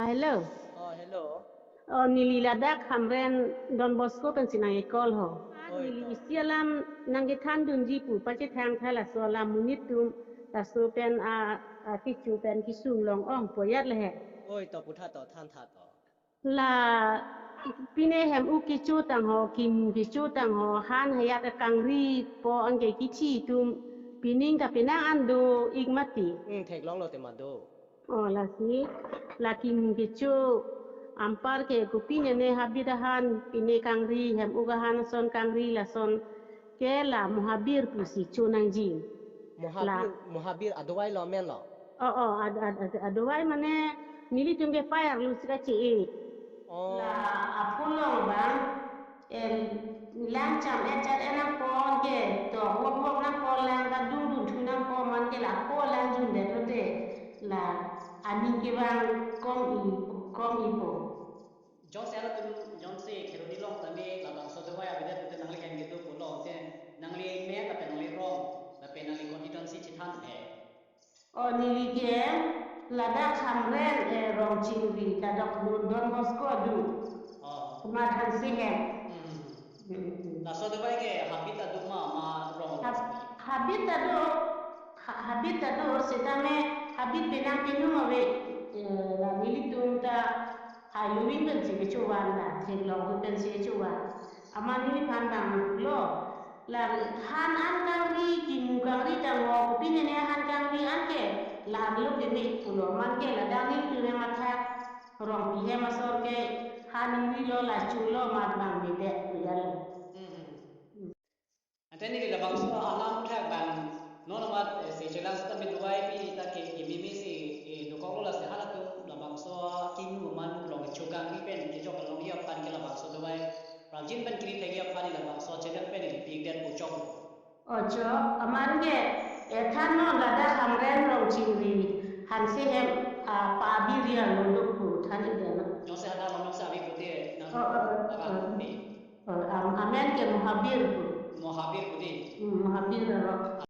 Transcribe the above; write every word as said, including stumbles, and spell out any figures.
Hello. Oh, hello. Oh, neli ladak Hamren Don Bosco pensi nang-e-call ho. Oi, neli to. Isi alam nangkethandunji pu pachethang tha, laso alam monit atum laso pen a, a kecho pen kesung long ong poyat le he. Oi, to, putha to, thantha to. La pine hem-u kecho tang ho, kimu kecho tang ho, han hayat akangripo anke kithi atum pining ta penang an do-ik mati. Hmm, theklonglo tema do. Oh, lasi, la kimu kecho, anparke kopine ne habit ahan, pine kangri, hem-u ahan ason kangri, lason ke la Mohabir pusi cho nangji. Mohabir, la Mohabir adovai lo, amen lo? Oh, oh, ad-, ad-, ad-, adovai mane nelitum ke fire lu sika che-e. Oh. La apulong bang, em, lang cham-et chat-et nangpo anke, tok wok wok nangpo, lang ta dungdun thu nangpo, man ke la po lang jundet lote, la aning ke bang kom-i, kom-ipo. Jongsi halatum, jongsi Kheroni along tame labangso adovai avedet pute nangli hem kedo pulo, te nangli men lapen nangli rong lapen nangli constituency chethan he. Oh, neli ke ladak Hamren, eh, Rongchingri, kadokave Don Bosco adu. Oh. Komat Hanse hem. Hmm. Hmm, hmm. Laso adovai ke habit ta do ma, ma rong? Hab-, habit ta do, ha-, habit ta do, setame habit penang penung ave, eh, la nelitum ta ha-i lowing pensi kechovan, la theklong pensi kechovan. Amat neliphan bang lo, la han an kangri, kimu kangri tang ho, kopine ne han kangri anke, la lo keme pulo, man ke ladak nelitum hem athak, Rongpi hem asor ke han ingri lo, la chulo, mat bang bebek puyal. Hmm. Ante neli labangso alam thak bang, non amat, eh, se chelang seta me dovai pi ta ke, kememe si, eh, dokoklo, lasi halatum labangso kimu aman long chokangri pen kechok alongji aphan ke labangso adovai prapjin pen kiri thekji aphan labangso channel pen neli pik det pu chok. Oh, chok, aman ke, eh, than non ladak Hamren Rongchingri, Hanse hem, ah, pa Abir Riang lo do pu than-ik det na. Jongsi hana lo, jongsi ave pute nang. Oh, oh, oh, ladak oh. Pi. Oh, am-, amen ke Mohabir pu. Mohabir pu di. Hmm, Mohabir aro.